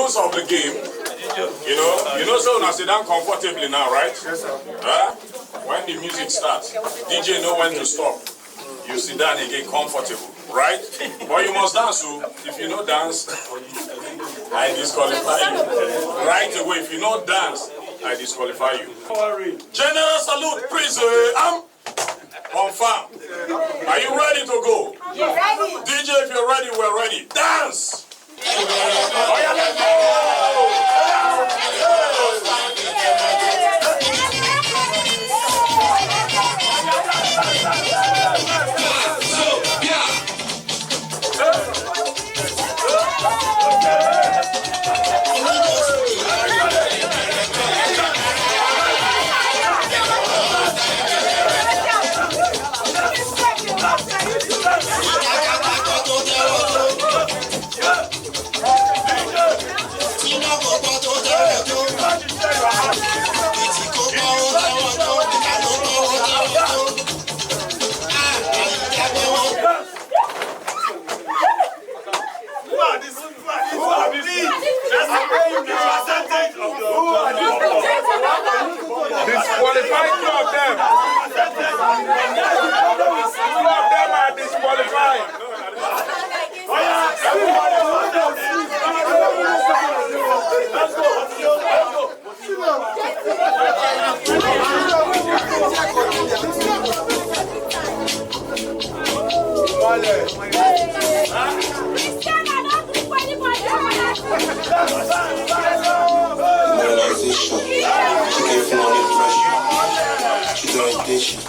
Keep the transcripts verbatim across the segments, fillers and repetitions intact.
Of the game, you know, you know, so una sit down comfortably now, right? Yes, sir. Huh? When the music starts, D J know when to stop. You sit down again comfortable, right? But you must dance, so if you no dance, I disqualify you. Right away, if you no dance, I disqualify you. General salute, please. Uh, I'm confirm. Are you ready to go? Yes. D J, if you're ready, we're ready. Dance! Oh, yeah, let's go! Disqualify two of them. Two of them are disqualified. Organization. She get from the pressure. She don't attention.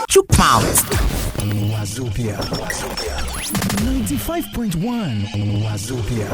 Chook mouth. Wazobia. Ninety-five point one Wazobia.